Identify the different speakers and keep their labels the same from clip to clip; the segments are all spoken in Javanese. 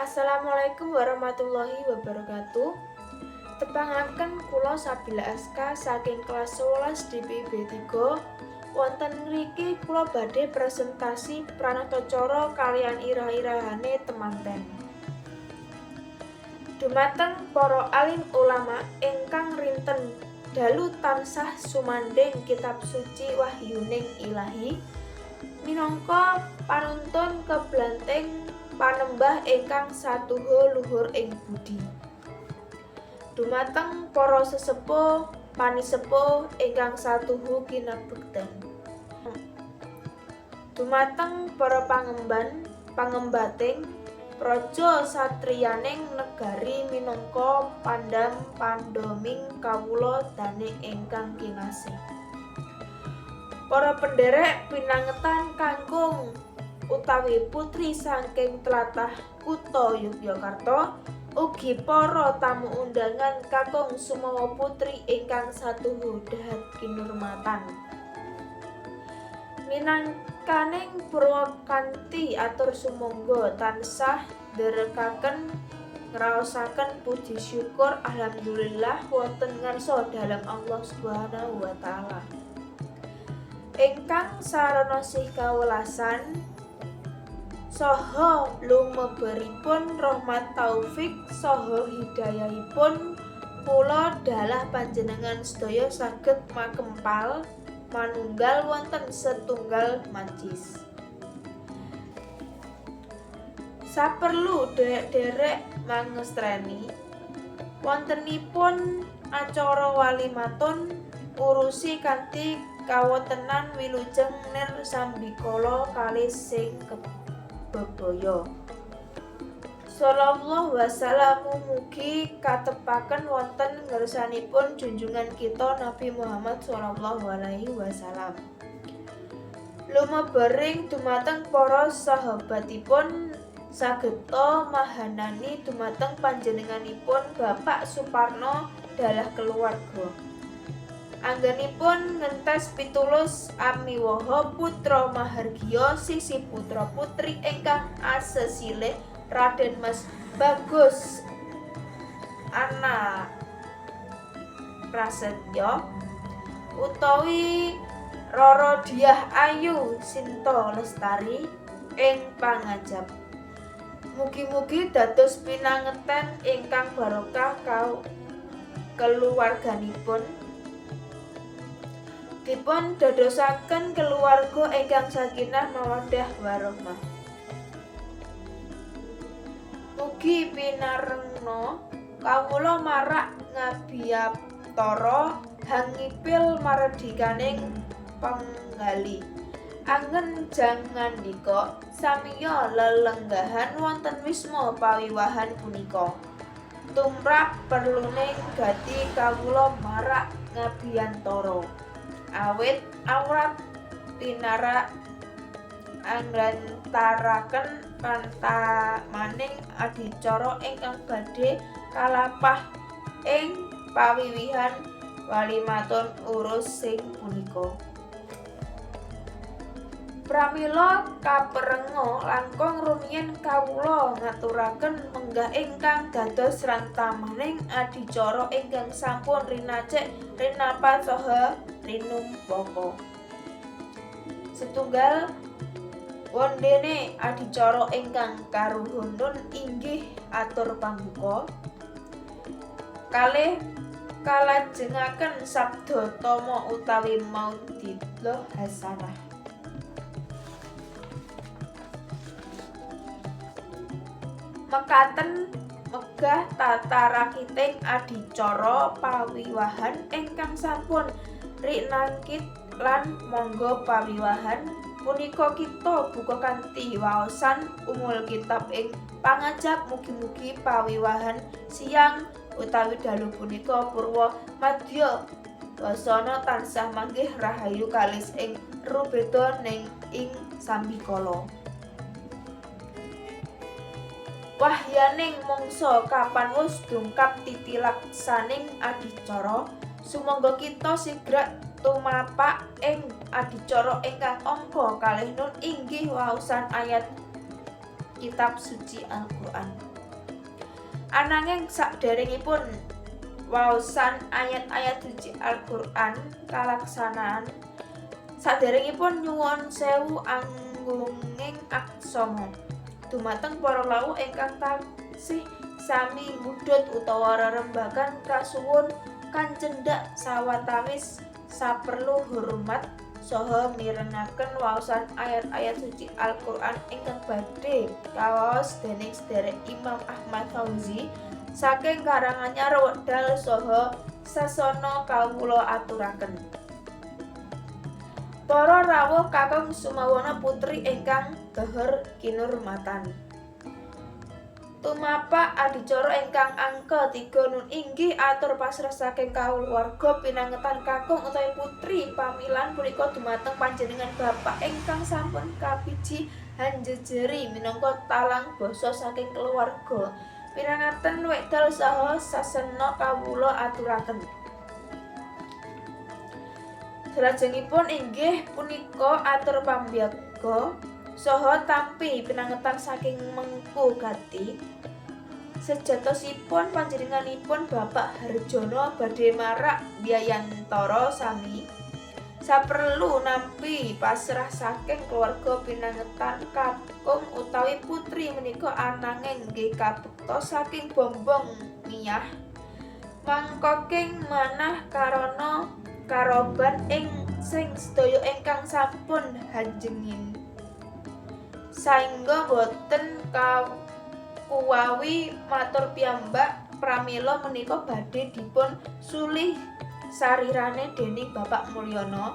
Speaker 1: Assalamualaikum warahmatullahi wabarakatuh. Tepangaken kula Sabila Aska saking kelas 11 DPB 3. Wonten ngriki kula badhe presentasi pranatacara kaliyan irah-irahane temanten. Dumateng para alim ulama ingkang rinten dalu tansah sumandhing kitab suci wahyuning ilahi, minangka panuntun keblanting panembah ingkang satuhu luhur ing budi. Dumateng para sesepuh panisepuh ingkang satuhu kinabekten. Dumateng para pangemban pangembating praja satriyaning negari minangka pandam pandhaming kawula dane ingkang kinasih. Para penderek pinangetan kakung utawi putri saking tlatah kutha Yogyakarta, ugi para tamu undangan kakung sumawa putri ingkang satuhu dahat kinurmatan. Minangkaning purwakanthi atur sumangga tansah nderekaken ngraosaken puji syukur alhamdulillah wonten ngarsa dalem Allah Subhanahu wa taala. Ingkang sarana sih kawelasan saha lumeberipun rahmat taufik saha hidayahipun kula dalah panjenengan sedaya saged makempal manunggal wonten setunggal majlis. Saperlu derek-derek mangestreni wontenipun acara walimatun urusi kanthi kawontenan wilujeng nir sambikala kalih sing bebaya. Shallallahu wasallamu mugi katepaken wonten ngersanipun junjungan kita Nabi Muhammad sallallahu alaihi wasallam. Lumebering dumateng para sahabatipun sageta mahanani dumateng panjenenganipun Bapak Suparno dalah keluarga. Anggenipun ngentes pitulus amiwaha putra mahargya sisih putra putri ingkang asesilih Raden Mas Bagus Ana Prasetya utawi Roro Dyah Ayu Sinta Lestari ing pangajap. Mugi-mugi dados pinangeten ingkang barokah keluwarganipun. Dipun dadosaken keluarga ingkang sakinah mawaddah warahmah. Mugi pinarengna kawula marak ngabiyantara hangipil mardikaning penggalih. Anggen jangandika samiya lelenggahan wonten wisma pawiwahan punika. Tumrap perluning gati kawula marak ngabiyantara. Awit awrat pinarak anglantaraken pantamaning adicara ingkang badhe kalapah ing pawiwihan walimatun urus sing punika. Pramila kaperenga langkung rumiyin kawula ngaturaken menggah ingkang dados rantamaning adicara ingkang sampun rinacik rinapat saha rinumpaka. Setunggal wondene adicara ingkang karuhun inggih atur pambuka. Kalih kalajengaken sabda tama utawi maudidlah hasanah. Mekaten megah tata rakiting adicara pawiwahan ingkang sampun rinangkit lan mangga pawiwahan punika kita buka kanthi waosan umul kitab ing pangajap. Mugi-mugi pawiwahan siang utawi dalu punika purwa madya wasana tansah manggih rahayu kalis ing rubeda ning ing sambikala. Wahyaning mangsa kapan wus dungkap titilaksaning adicara, sumangga kita sigrak tumapak ing adicara ingkang angka kalih nun inggih waosan ayat kitab suci Al-Qur'an. Ananging sakderengipun waosan ayat-ayat suci Al-Qur'an kalaksanan, saderengipun nyuwun sewu anggunging aksama dumateng para lawuh ingkang taksih sami ngudhut utawa rerembagan, kasuwun kancendhak sawatawis saperlu hormat saha mirengaken waosan ayat-ayat suci Al-Qur'an ingkang badhe kawaos dening sedherek Imam Ahmad Fauzi saking Karanganyar wekdal saha sasana kawula aturaken. Para rawuh kakung sumawana putri ingkang gahar kinurmatan. Tumapak adicara ingkang angka 3 nun inggih atur pasrah saking kulawarga pinangetan kakung utawi putri pamilan punika dumateng panjenengan bapak ingkang sampun kapiji hanjejeri minangka talang basa saking keluarga. Pinangaten wekdal saha sasena kawula aturaken. Salajengipun inggih punika atur pambiyaga saha tampi pinangetan saking Mengku Gati. Sejatosipun panjenenganipun Bapak Harjono badhe marak biyayantara sami saperlu nampi pasrah saking keluarga pinangetan kakung utawi putri menika, ananging nggih kabekta saking bombong miyah mangkoking manah karana karoban ing sing sedaya ingkang sampun hanjengin, saengga boten kuwawi matur piyambak. Pramila menika badhe dipun sulih sarirane dening Bapak Mulyono.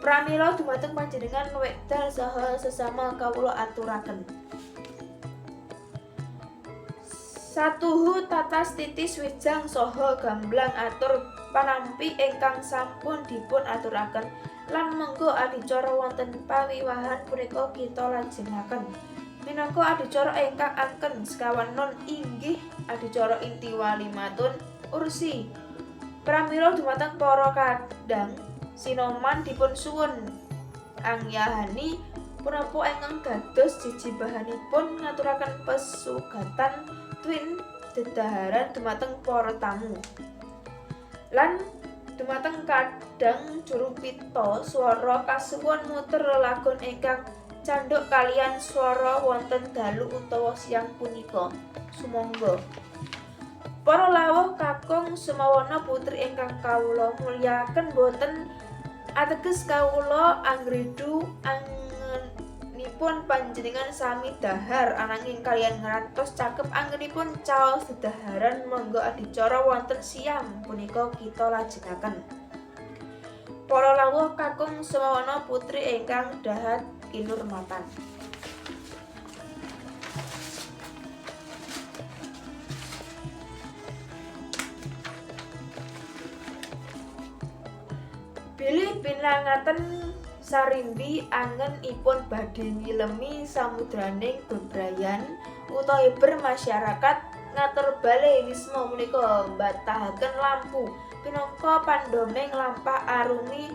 Speaker 1: Pramila dumateng panjenengan wekdal saha sesama kawula aturaken. Satuhu tatas titis wijang saha gamblang atur panampi ingkang sampun dipun aturaken lan monggo adicara wonten pawiwahan punika kita lajengaken. Minangka adicara ingkang angken sekawan nun inggih adicara inti walimatun ursi. Pramila dumateng para kadang sinoman dipun suwun angyahani punapa ingkang dados jejibahanipun ngaturaken pesugatan twin dedaharan dumateng para tamu. Lan dumateng kadang juru pita swara kasuwun muter lelagon ingkang candhuk kaliyan swara wonten dalu utawa siang punika. Sumangga. Para lawuh kakung sumawana putri ingkang kawula mulyakaken, boten ateges kawula anggridu anggenipun panjenengan sami dahar, ananging kaliyan ngrantos cakep anggenipun caos dedaharan, monggo adicara wonten siang punika kita lajengaken. Para lawuh kakung sumawana putri ingkang dahat kinurmatan. Bilih pinangaten sarimbi angenipun badhe nyilemi samudraning bebrayan utawi bermasyarakat, ngatur bale wisma punika mbatahaken lampu pinangka pandomeng lampah arumi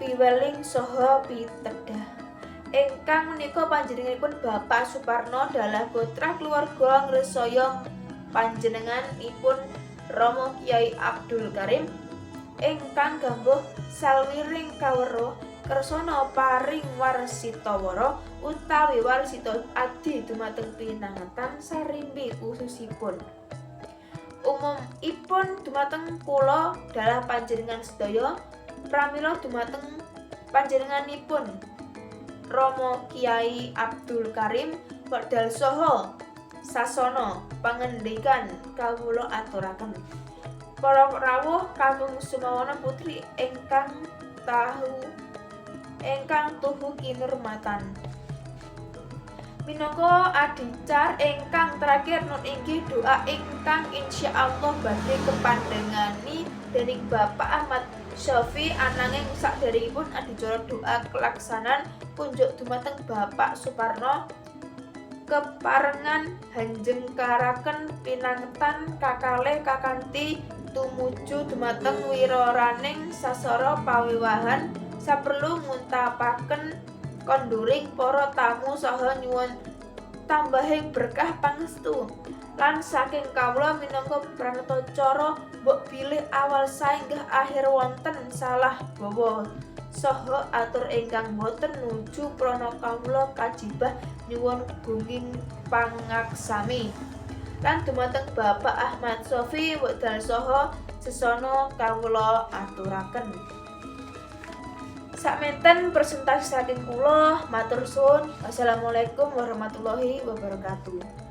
Speaker 1: piweling saha pitedhah. Ingkang menika panjenenganipun Bapak Suparno dalah putra keluarga ngresaya panjenenganipun Rama Kyai Abdul Karim ingkang gambuh salwiring kaweruh kersana paring warsitawara utawi warsita adi dumateng pinangetan sarimbi khususipun. Umumipun dumateng kula dalah panjenengan sedaya, pramila dumateng panjenenganipun Rama Kyai Abdul Karim wekdal saha sasana pangendikan kawula aturaken. Para rawuh kakung sumawana putri ingkang tuhu kinurmatan. Minangka adicar ingkang terakhir nun inggih doa ingkang insyaallah badhe kepandhengani dening Bapak Ahmad Syafi, ananging sakderengipun adicara doa kelaksanan kunjuk dumateng Bapak Suparno keparengan hanjengkaraken pinangetan kakalih kakanthi tumuju dumateng wiraraning sasara pawiwahan saperlu nguntapaken konduring para tamu saha nyuwun Tambahing berkah pangestu. Lan saking kawula minangka pranatacara, mbok bilih awal saenggah akhir wonten salah bawa saha atur ingkang boten nuju prana, kawula kajibah nyuwun gunging pangaksami. Lan dumateng Bapak Ahmad Sofi, wekdal saha sesana kawula aturaken. Sakmenten presentasi saking kula, matur suwun. Wassalamualaikum warahmatullahi wabarakatuh.